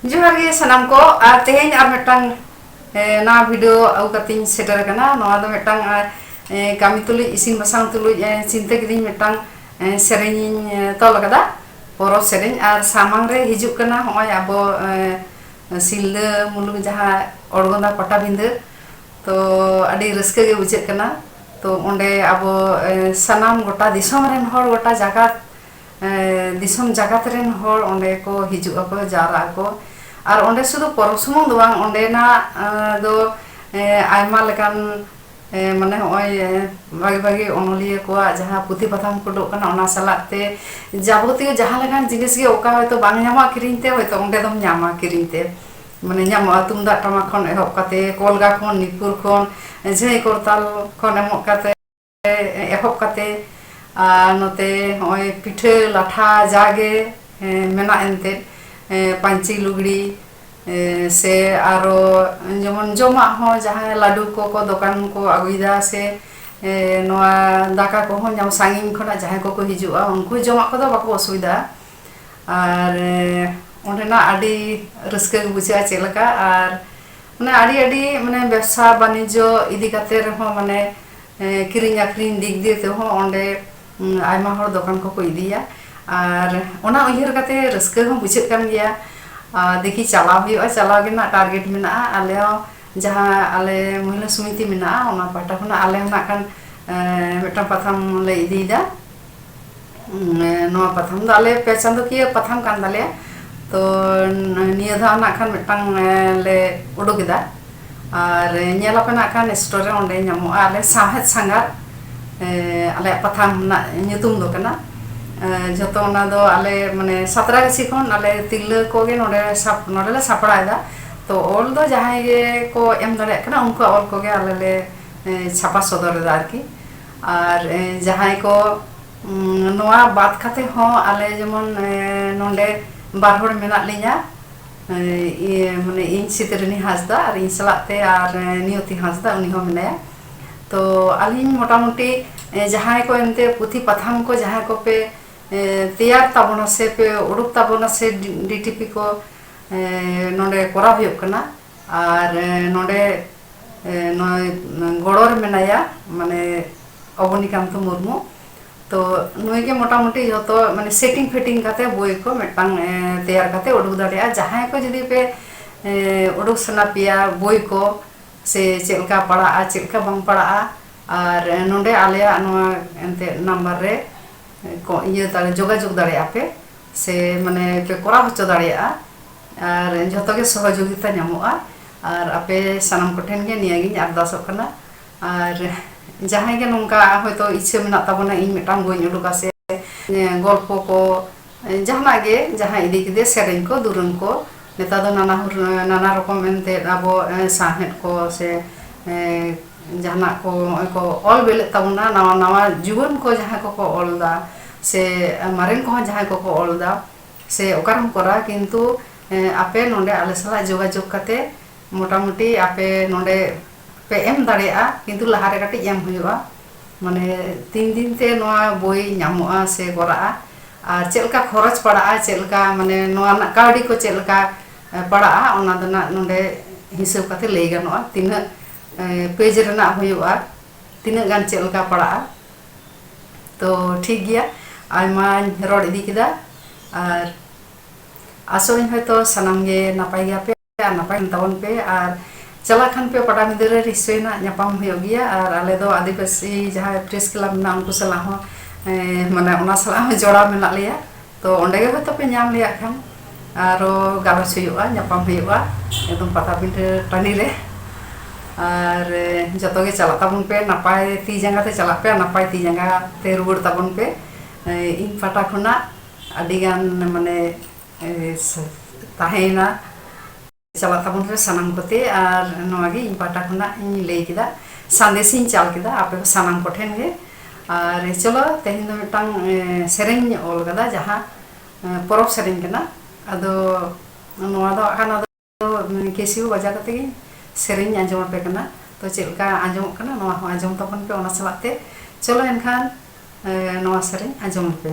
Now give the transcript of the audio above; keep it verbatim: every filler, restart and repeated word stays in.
ᱡᱚᱦᱟᱨ ᱜᱮ ᱥᱟᱱᱟᱢ ᱠᱚ, ᱟᱨ ᱛᱮᱦᱮᱧ ᱟᱨ ᱢᱤᱫᱴᱟᱝ, ᱮ, ᱱᱟᱣᱟ ᱵᱷᱤᱰᱤᱭᱳ ᱟᱹᱜᱩ ᱠᱟᱛᱮᱧ ᱥᱮᱴᱮᱨ ᱟᱠᱟᱱᱟ᱾ ᱱᱚᱣᱟ ᱫᱚ ᱢᱤᱫᱴᱟᱝ, ᱮ, ᱠᱟᱹᱢᱤ ᱛᱩᱞᱩᱡ, ᱤᱥᱤᱱ ᱵᱟᱥᱟᱝ ᱛᱩᱞᱩᱡ, ᱮ, ᱪᱤᱱᱛᱟᱹ ᱠᱤᱫᱟᱹᱧ ᱢᱤᱫᱴᱟᱝ, ᱮ, ᱥᱮᱨᱮᱧ ᱤᱧ, ᱮ, ᱛᱚᱞ ᱟᱠᱟᱫᱟ, ᱯᱚᱨᱚᱵᱽ ᱥᱮᱨᱮᱧ᱾ ᱟᱨ ᱥᱟᱢᱟᱝ ᱨᱮ ᱦᱤᱡᱩᱜ ᱠᱟᱱᱟ ᱦᱚᱸᱜᱼᱚᱭ ᱟᱵᱚ, ᱮ, ᱥᱤᱞᱫᱟᱹ ᱢᱩᱞᱩᱠ ᱡᱟᱦᱟᱸ ᱚᱲᱜᱚᱸᱫᱟ ᱯᱟᱴᱟᱵᱤᱸᱫᱟᱹ, ᱛᱚ ᱟᱹᱰᱤ ᱨᱟᱹᱥᱠᱟᱹ ᱜᱮ ᱵᱩᱡᱷᱟᱹᱜ ᱠᱟᱱᱟ᱾ ᱛᱚ ᱚᱸᱰᱮ ᱟᱵᱚ, ᱮ, ᱥᱟᱱᱟᱢ ᱜᱚᱴᱟ ᱫᱤᱥᱚᱢ ᱨᱮᱱ ᱦᱚᱲ, ᱜᱚᱴᱟ ᱡᱟᱠᱟᱛ ᱮ, ᱫᱤᱥᱚᱢ ᱡᱟᱠᱟᱛ ᱨᱮᱱ ᱦᱚᱲ ᱚᱸᱰᱮ ᱠᱚ ᱦᱤᱡᱩᱜ ᱟᱠᱚ, ᱡᱟᱣᱨᱟᱜ ᱟᱠᱚ᱾ ᱟᱨ ᱚᱸᱰᱮ ᱥᱩᱫᱷᱩ ᱯᱚᱨᱚᱵᱽ ᱥᱩᱢᱩᱝ ᱫᱚ ᱵᱟᱝ, ᱚᱸᱰᱮᱱᱟᱜ, ᱮ, ᱫᱚ, ᱮ, ᱟᱭᱢᱟ ᱞᱮᱠᱟᱱ, ᱮ, ᱢᱟᱱᱮ ᱦᱚᱸᱜᱼᱚᱭ, ᱮ, ᱵᱷᱟᱜᱮ ᱵᱷᱟᱜᱮ ᱚᱱᱚᱞᱤᱭᱟᱹ ᱠᱚᱣᱟᱜ ᱡᱟᱦᱟᱸ ᱯᱩᱛᱷᱤ ᱯᱟᱛᱷᱟᱢ ᱠᱚ ᱩᱰᱩᱠ ᱠᱟᱱᱟ, ᱚᱱᱟ ᱥᱟᱞᱟᱜ ᱛᱮ ᱡᱟᱵᱚᱛᱤᱭᱚ ᱡᱟᱦᱟᱸ ᱞᱮᱠᱟᱱ ᱡᱤᱱᱤᱥ ᱜᱮ ᱚᱠᱟ ᱦᱚᱭᱛᱳ ᱵᱟᱝ ᱧᱟᱢᱚᱜᱼᱟ ᱠᱤᱨᱤᱧ ᱛᱮ, ᱦᱚᱭᱛᱳ ᱚᱸᱰᱮ ᱫᱚᱢ ᱧᱟᱢᱟ ᱠᱤᱨᱤᱧ ᱛᱮ᱾ ᱢᱟᱱᱮ ᱧᱟᱢᱚᱜᱼᱟ, ᱛᱩᱢᱫᱟᱜ ᱴᱟᱢᱟᱠ ᱠᱷᱚᱱ ᱮᱦᱚᱵ ᱠᱟᱛᱮ, ᱠᱚᱞᱜᱟ ᱠᱷᱚᱱ, ᱱᱤᱯᱩᱨ ᱠᱷᱚᱱ, ᱡᱷᱟᱹᱭ ᱠᱚᱨᱛᱟᱞ ᱠᱷᱚᱱ ᱮᱢᱚᱜ ᱠᱟᱛᱮ, ᱮᱦᱚᱵ ᱠᱟᱛᱮ, ᱟᱨ ᱱᱚᱛᱮ ᱦᱚᱸᱜᱼᱚᱭ ᱯᱤᱴᱷᱟᱹ ᱞᱟᱴᱷᱟ ᱡᱟᱜᱮ, ᱮ, ᱢᱮᱱᱟᱜ ᱮᱱᱛᱮᱫ, ᱮ, ᱯᱟᱹᱧᱪᱤ ᱞᱩᱜᱽᱲᱤ, ᱮ, ᱥᱮ ᱟᱨᱚ ᱡᱮᱢᱚᱱ ᱡᱚᱢᱟᱜ ᱦᱚᱸ ᱡᱟᱦᱟᱸᱭ ᱞᱟᱹᱰᱩ ᱠᱚᱠᱚ ᱫᱚᱠᱟᱱ ᱠᱚ ᱟᱹᱜᱩᱭᱮᱫᱟ, ᱥᱮ, ᱮ, ᱱᱚᱣᱟ ᱫᱟᱠᱟ ᱠᱚᱦᱚᱸ ᱧᱟᱢ, ᱥᱟᱺᱜᱤᱧ ᱠᱷᱚᱱᱟᱜ ᱡᱟᱦᱟᱸᱭ ᱠᱚᱠᱚ ᱦᱤᱡᱩᱜᱼᱟ, ᱩᱱᱠᱩ ᱡᱚᱢᱟᱜ ᱠᱚᱫᱚ ᱵᱟᱠᱚ ᱚᱥᱩᱵᱤᱫᱷᱟᱜᱼᱟ᱾ ᱟᱨ, ᱮ, ᱚᱸᱰᱮᱱᱟᱜ ᱟᱹᱰᱤ ᱨᱟᱹᱥᱠᱟᱹ ᱜᱮ ᱵᱩᱡᱷᱟᱹᱜᱼᱟ ᱪᱮᱫ ᱞᱮᱠᱟ, ᱟᱨ ᱢᱟᱱᱮ ᱟᱹᱰᱤ, ᱟᱹᱰᱤ, ᱢᱟᱱᱮ ᱵᱮᱵᱽᱥᱟ ᱵᱟᱱᱤᱡᱽᱡᱚ ᱤᱫᱤ ᱠᱟᱛᱮ ᱨᱮᱦᱚᱸ, ᱢᱟᱱᱮ, ᱮ, ᱠᱤᱨᱤᱧ ᱟᱹᱠᱷᱨᱤᱧ ᱫᱤᱠ ᱫᱤᱭᱮ ᱛᱮᱦᱚᱸ ᱚᱸᱰᱮ, ᱩᱸ, ᱟᱭᱢᱟ ᱦᱚᱲ ᱫᱚᱠᱟᱱ ᱠᱚᱠᱚ ᱤᱫᱤᱭᱟ᱾ ᱟᱨ ᱚᱱᱟ ᱩᱭᱦᱟᱹᱨ ᱠᱟᱛᱮ ᱨᱟᱹᱥᱠᱟᱹ ᱦᱚᱸ ᱵᱩᱡᱷᱟᱹᱜ ᱠᱟᱱ ᱜᱮᱭᱟ᱾ ᱟᱨ ᱫᱮᱠᱷᱤ ᱪᱟᱞᱟᱣ ᱦᱩᱭᱩᱜᱼᱟ, ᱪᱟᱞᱟᱣ ᱜᱮ ᱨᱮᱱᱟᱜ ᱴᱟᱨᱜᱮᱴ ᱢᱮᱱᱟᱜᱼᱟ᱾ ᱟᱞᱮ ᱦᱚᱸ ᱡᱟᱦᱟᱸ ᱟᱞᱮ ᱢᱚᱦᱤᱞᱟ ᱥᱚᱢᱤᱛᱤ ᱢᱮᱱᱟᱜᱼᱟ, ᱚᱱᱟ ᱯᱟᱦᱴᱟ ᱠᱷᱚᱱᱟᱜ ᱟᱞᱮ ᱦᱚᱸ ᱱᱟᱜ ᱠᱷᱟᱱ, ᱮ, ᱢᱤᱫᱴᱟᱝ ᱯᱟᱛᱷᱟᱢ ᱞᱮ ᱤᱫᱤᱭᱮᱫᱟ᱾ ᱩᱸ, ᱱᱚᱣᱟ ᱯᱟᱛᱷᱟᱢ ᱫᱚ ᱟᱞᱮ ᱯᱮ ᱪᱟᱸᱫᱳᱠᱤᱭᱟᱹ ᱯᱟᱛᱷᱟᱢ ᱠᱟᱱ ᱛᱟᱞᱮᱭᱟ᱾ ᱛᱚ, ᱱᱤᱭᱟᱹ ᱫᱷᱟᱣ ᱱᱟᱜ ᱠᱷᱟᱱ ᱢᱤᱫᱴᱟᱝ, ᱮ, ᱞᱮ ᱩᱰᱩᱠ ᱮᱫᱟ᱾ ᱟᱨ ᱧᱮᱞ ᱟᱯᱮ ᱱᱟᱜ ᱠᱷᱟᱱ ᱥᱴᱳᱨ ᱨᱮ ᱚᱸᱰᱮ ᱧᱟᱢᱚᱜᱼᱟ, ᱟᱞᱮ ᱥᱟᱶᱦᱮᱫ ᱥᱟᱸᱜᱷᱟᱨ, ᱮ, ᱟᱞᱮᱭᱟᱜ ᱯᱟᱛᱷᱟᱢ ᱨᱮᱱᱟᱜ ᱧᱩᱛᱩᱢ ᱫᱚ ᱠᱟᱱᱟ᱾ ᱮ, ᱡᱷᱚᱛᱚ ᱚᱱᱟ ᱫᱚ ᱟᱞᱮ ᱢᱟᱱᱮ ᱥᱟᱛᱨᱟᱜᱟᱹᱪᱷᱤ ᱠᱷᱚᱱ ᱟᱞᱮ ᱛᱤᱨᱞᱟᱹ ᱠᱚᱜᱮ ᱱᱚᱰᱮ ᱥᱟᱯ-, ᱱᱚᱰᱮ ᱞᱮ ᱥᱟᱯᱲᱟᱣ ᱮᱫᱟ᱾ ᱛᱚ ᱚᱞ ᱫᱚ ᱡᱟᱦᱟᱸᱭ ᱜᱮ ᱠᱚ ᱮᱢ ᱫᱟᱲᱮᱭᱟᱜ ᱠᱟᱱᱟ, ᱩᱱᱠᱩᱣᱟᱜ ᱚᱞ ᱠᱚᱜᱮ ᱟᱞᱮ ᱞᱮ, ᱮ, ᱪᱷᱟᱯᱟ ᱥᱚᱫᱚᱨ ᱮᱫᱟ ᱟᱨᱠᱤ᱾ ᱟᱨ, ᱮ, ᱡᱟᱦᱟᱸᱭ ᱠᱚ ᱩᱸ, ᱱᱚᱣᱟ ᱵᱟᱫ ᱠᱟᱛᱮ ᱦᱚᱸ ᱟᱞᱮ ᱡᱮᱢᱚᱱ, ᱮ, ᱱᱚᱰᱮ ᱵᱟᱨ ᱦᱚᱲ ᱢᱮᱱᱟᱜ ᱞᱤᱧᱟ᱾ ᱮ, ᱤᱭᱟᱹ, ᱢᱟᱱᱮ ᱤᱧ ᱥᱤᱛᱨᱤᱱᱤ ᱦᱟᱸᱥᱫᱟ ᱟᱨ ᱤᱧ ᱥᱟᱞᱟᱜ ᱛᱮ ᱟᱨ, ᱮ, ᱱᱤᱭᱚᱛᱤ ᱦᱟᱸᱥᱫᱟ, ᱩᱱᱤ ᱦᱚᱸ ᱢᱮᱱᱟᱭᱟ᱾ ᱛᱚ ᱟᱹᱞᱤᱧ ᱢᱚᱴᱟᱢᱩᱴᱤ, ᱮ, ᱡᱟᱦᱟᱸᱭ ᱠᱚ ᱮᱱᱛᱮ ᱯᱩᱛᱷᱤ ᱯᱟᱛᱷᱟᱢ ᱠᱚ ᱡᱟᱦᱟᱸᱭ ᱠᱚᱯᱮ, ᱮ, ᱛᱮᱭᱟᱨ ᱛᱟᱵᱚᱱᱟ ᱥᱮ ᱯᱮ ᱩᱰᱩᱠ ᱛᱟᱵᱚᱱᱟ ᱥᱮ ᱰᱤ-, ᱰᱤᱴᱤᱯᱤ ᱠᱚ, ᱱᱚᱰᱮ ᱠᱚᱨᱟᱣ ᱦᱩᱭᱩᱜ ᱠᱟᱱᱟ᱾ ᱟᱨ ᱱᱚᱰᱮ ᱱᱚᱜᱼᱚᱭ ᱜᱚᱲᱚ ᱨᱮ ᱢᱮᱱᱟᱭᱟ, ᱢᱟᱱᱮ ᱚᱵᱚᱱᱤᱠᱟᱱᱛ ᱢᱩᱨᱢᱩ᱾ ᱛᱚ ᱱᱩᱭ ᱜᱮ ᱢᱚᱴᱟᱢᱩᱴᱤ ᱡᱷᱚᱛᱚ ᱢᱟᱱᱮ ᱥᱮᱴᱤᱝ ᱯᱷᱮᱴᱤᱝ ᱠᱟᱛᱮ ᱵᱳᱭ ᱠᱚ ᱢᱤᱫᱴᱟᱝ ᱛᱮᱭᱟᱨ ᱠᱟᱛᱮ ᱩᱰᱩᱠ ᱫᱟᱲᱮᱭᱟᱜᱼᱟ᱾ ᱡᱟᱦᱟᱸᱭ ᱠᱚ ᱡᱩᱫᱤ ᱯᱮ ᱩᱰᱩᱠ ᱥᱟᱱᱟ ᱯᱮᱭᱟ ᱵᱳᱭ ᱠᱚ, ᱥᱮ ᱪᱮᱫ ᱞᱮᱠᱟ ᱯᱟᱲᱟᱜᱼᱟ, ᱪᱮᱫ ᱞᱮᱠᱟ ᱵᱟᱝ ᱯᱟᱲᱟᱜᱼᱟ, ᱟᱨ ᱱᱚᱰᱮ ᱟᱞᱮᱭᱟᱜ ᱱᱚᱣᱟ ᱮᱱᱛᱮᱫ ᱱᱟᱢᱵᱟᱨ ᱨᱮ ᱠᱚ ᱤᱭᱟᱹ ᱫᱟᱲᱮ, ᱡᱳᱜᱟᱡᱳᱜᱽ ᱫᱟᱲᱮᱭᱟᱜᱼᱟ ᱯᱮ, ᱥᱮ ᱢᱟᱱᱮ ᱯᱮ ᱠᱚᱨᱟᱣ ᱦᱚᱪᱚ ᱫᱟᱲᱮᱭᱟᱜᱼᱟ᱾ ᱟᱨ ᱡᱷᱚᱛᱚ ᱜᱮ ᱥᱚᱦᱚᱡᱳᱜᱤᱛᱟ ᱧᱟᱢᱚᱜᱼᱟ᱾ ᱟᱨ ᱟᱯᱮ ᱥᱟᱱᱟᱢ ᱠᱚᱴᱷᱮᱱ ᱜᱮ ᱱᱤᱭᱟᱹᱜᱤᱧ ᱟᱨᱫᱟᱥᱚᱜ ᱠᱟᱱᱟ᱾ ᱟᱨ ᱡᱟᱦᱟᱸᱭ ᱜᱮ ᱱᱚᱝᱠᱟ ᱦᱚᱭᱛᱳ ᱤᱪᱪᱷᱟᱹ ᱢᱮᱱᱟᱜ ᱛᱟᱵᱚᱱᱟ, ᱤᱧ ᱢᱤᱫᱴᱟᱝ ᱵᱳᱭᱤᱧ ᱩᱰᱩᱠᱟ, ᱥᱮ ᱜᱚᱞᱯᱚ ᱠᱚ, ᱡᱟᱦᱟᱱᱟᱜ ᱜᱮ, ᱡᱟᱦᱟᱸ ᱤᱫᱤ ᱠᱟᱛᱮ ᱥᱮᱨᱮᱧ ᱠᱚ, ᱫᱩᱨᱟᱹᱝ ᱠᱚ, ᱱᱮᱛᱟᱨ ᱫᱚ ᱱᱟᱱᱟ ᱦᱩᱱᱟᱹᱨ, ᱱᱟᱱᱟ ᱨᱚᱠᱚᱢ ᱮᱱᱛᱮᱫ ᱟᱵᱚ ᱥᱟᱶᱦᱮᱫ ᱠᱚ ᱥᱮ ᱡᱟᱦᱟᱱᱟᱜ ᱠᱚ ᱱᱚᱜᱼᱚᱭ ᱠᱚ ᱚᱞ ᱵᱮᱞᱮᱫ ᱛᱟᱵᱚᱱᱟ, ᱱᱟᱣᱟ ᱱᱟᱣᱟ ᱡᱩᱣᱟᱹᱱ ᱠᱚ ᱡᱟᱦᱟᱸᱭ ᱠᱚᱠᱚ ᱚᱞ ᱮᱫᱟ, ᱥᱮ ᱢᱟᱨᱮᱱ ᱠᱚᱦᱚᱸ ᱡᱟᱦᱟᱸᱭ ᱠᱚᱠᱚ ᱚᱞ ᱮᱫᱟ, ᱥᱮ ᱚᱠᱟᱨᱮᱢ ᱠᱚᱨᱟᱣᱟ, ᱠᱤᱱᱛᱩ ᱟᱯᱮ ᱱᱚᱰᱮ ᱟᱞᱮ ᱥᱟᱞᱟᱜ ᱡᱳᱜᱟᱡᱳᱜᱽ ᱠᱟᱛᱮ ᱢᱚᱴᱟᱢᱩᱴᱤ ᱟᱯᱮ ᱱᱚᱰᱮ ᱯᱮ ᱮᱢ ᱫᱟᱲᱮᱭᱟᱜᱼᱟ, ᱠᱤᱱᱛᱩ ᱞᱟᱦᱟᱨᱮ ᱠᱟᱹᱴᱤᱡ ᱮᱢ ᱦᱩᱭᱩᱜᱼᱟ᱾ ᱢᱟᱱᱮ ᱛᱤᱱ ᱫᱤᱱ ᱛᱮ ᱱᱚᱣᱟ ᱵᱳᱭ ᱧᱟᱢᱚᱜᱼᱟ ᱥᱮ ᱠᱚᱨᱟᱜᱼᱟ, ᱟᱨ ᱪᱮᱫ ᱞᱮᱠᱟ ᱠᱷᱚᱨᱚᱪ ᱯᱟᱲᱟᱜᱼᱟ, ᱪᱮᱫ ᱞᱮᱠᱟ ᱢᱟᱱᱮ ᱱᱚᱣᱟ ᱨᱮᱱᱟᱜ ᱠᱟᱹᱣᱰᱤ ᱠᱚ ᱪᱮᱫ ᱞᱮᱠᱟ ᱯᱟᱲᱟᱜᱼᱟ, ᱚᱱᱟ ᱫᱚ ᱱᱟᱜ ᱱᱚᱰᱮ ᱦᱤᱥᱟᱹᱵ ᱠᱟᱛᱮ ᱞᱟᱹᱭ ᱜᱟᱱᱚᱜᱼᱟ, ᱛᱤᱱᱟᱹᱜ ᱯᱮᱡᱽ ᱨᱮᱱᱟᱜ ᱦᱩᱭᱩᱜᱼᱟ, ᱛᱤᱱᱟᱹᱜ ᱜᱟᱱ ᱪᱮᱫ ᱞᱮᱠᱟ ᱯᱟᱲᱟᱜᱼᱟ᱾ ᱛᱚ ᱴᱷᱤᱠ ᱜᱮᱭᱟ, ᱟᱭᱢᱟᱧ ᱨᱚᱲ ᱤᱫᱤ ᱠᱮᱫᱟ᱾ ᱟᱨ ᱟᱥᱚᱜ ᱟᱹᱧ ᱦᱚᱭᱛᱳ ᱥᱟᱱᱟᱢ ᱜᱮ ᱱᱟᱯᱟᱭ ᱜᱮᱭᱟᱯᱮ ᱟᱨ ᱱᱟᱯᱟᱭ ᱛᱟᱵᱚᱱ ᱯᱮ᱾ ᱟᱨ ᱪᱟᱞᱟᱜ ᱠᱷᱟᱱ ᱯᱮ ᱯᱟᱴᱟᱵᱤᱸᱫᱟᱹ ᱨᱮ ᱱᱤᱥᱪᱚᱭ ᱱᱟᱜ ᱧᱟᱯᱟᱢ ᱦᱩᱭᱩᱜ ᱜᱮᱭᱟ᱾ ᱟᱨ ᱟᱞᱮ ᱫᱚ ᱟᱹᱫᱤᱵᱟᱹᱥᱤ ᱡᱟᱦᱟᱸᱭ ᱯᱨᱮᱥ ᱠᱞᱟᱵᱽ ᱢᱮᱱᱟᱜᱼᱟ, ᱩᱱᱠᱩ ᱥᱟᱞᱟᱜ ᱦᱚᱸ ᱢᱟᱱᱮ ᱚᱱᱟ ᱥᱟᱞᱟᱜ ᱦᱚᱸ ᱡᱚᱲᱟᱣ ᱢᱮᱱᱟᱜ ᱞᱮᱭᱟ᱾ ᱛᱚ ᱚᱸᱰᱮ ᱜᱮ ᱦᱚᱭᱛᱳ ᱯᱮ ᱧᱟᱢ ᱞᱮᱭᱟ ᱠᱷᱟᱱ ᱟᱨᱚ ᱜᱟᱞᱚᱪ ᱦᱩᱭᱩᱜᱼᱟ, ᱧᱟᱯᱟᱢ ᱦᱩᱭᱩᱜᱼᱟ ᱮᱠᱫᱚᱢ ᱯᱟᱴᱟᱵᱤᱸᱫᱟᱹ ᱴᱟᱺᱰᱤ ᱨᱮ᱾ ᱟᱨ ᱡᱚᱛᱚ ᱜᱮ ᱪᱟᱞᱟᱜ ᱛᱟᱵᱚᱱ ᱯᱮ, ᱱᱟᱯᱟᱭ ᱛᱤ ᱡᱟᱸᱜᱟ ᱛᱮ ᱪᱟᱞᱟᱜ ᱯᱮ, ᱱᱟᱯᱟᱭ ᱛᱤ ᱡᱟᱸᱜᱟ ᱛᱮ ᱨᱩᱣᱟᱹᱲ ᱛᱟᱵᱚᱱ ᱯᱮ᱾ ᱤᱧ ᱯᱟᱦᱴᱟ ᱠᱷᱚᱱᱟᱜ ᱟᱹᱰᱤ ᱜᱟᱱ ᱢᱟᱱᱮ ᱛᱟᱦᱮᱸᱭᱮᱱᱟ᱾ ᱪᱟᱞᱟᱜ ᱛᱟᱵᱚᱱ ᱯᱮ ᱥᱟᱱᱟᱢ ᱠᱚᱛᱮ᱾ ᱟᱨ ᱱᱚᱣᱟ ᱜᱮ ᱤᱧ ᱯᱟᱦᱴᱟ ᱠᱷᱚᱱᱟᱜ ᱤᱧ ᱞᱟᱹᱭ ᱠᱮᱫᱟ, ᱥᱟᱸᱫᱮᱥ ᱤᱧ ᱪᱟᱞ ᱠᱮᱫᱟ ᱟᱯᱮ ᱠᱚ ᱥᱟᱱᱟᱢ ᱠᱚᱴᱷᱮᱱ ᱜᱮ᱾ ᱟᱨ ᱪᱚᱞᱚ, ᱛᱮᱦᱮᱧ ᱫᱚ ᱢᱤᱫᱴᱟᱝ ᱥᱮᱨᱮᱧ ᱤᱧ ᱚᱞ ᱠᱟᱫᱟ, ᱡᱟᱦᱟᱸ ᱯᱚᱨᱚᱵᱽ ᱥᱮᱨᱮᱧ ᱠᱟᱱᱟ᱾ ᱟᱫᱚ ᱱᱚᱣᱟ ᱫᱚ ᱦᱟᱸᱜ ᱠᱷᱟᱱ ᱟᱫᱚ ᱠᱮᱥᱤᱭᱳ ᱵᱟᱡᱟᱣ ᱠᱟᱛᱮ ᱜᱮ ᱥᱮᱨᱮᱧ ᱤᱧ ᱟᱸᱡᱚᱢ ᱟᱯᱮ ᱠᱟᱱᱟ᱾ ᱛᱚ ᱪᱮᱫ ᱞᱮᱠᱟ ᱟᱸᱡᱚᱢᱚᱜ ᱠᱟᱱᱟ, ᱱᱚᱣᱟ ᱦᱚᱸ ᱟᱸᱡᱚᱢ ᱛᱟᱵᱚᱱ ᱯᱮ᱾ ᱚᱱᱟ ᱥᱟᱞᱟᱜ ᱛᱮ ᱪᱚᱞᱚ ᱮᱱᱠᱷᱟᱱ ᱱᱚᱣᱟ ᱥᱮᱨᱮᱧ ᱟᱸᱡᱚᱢ ᱯᱮ᱾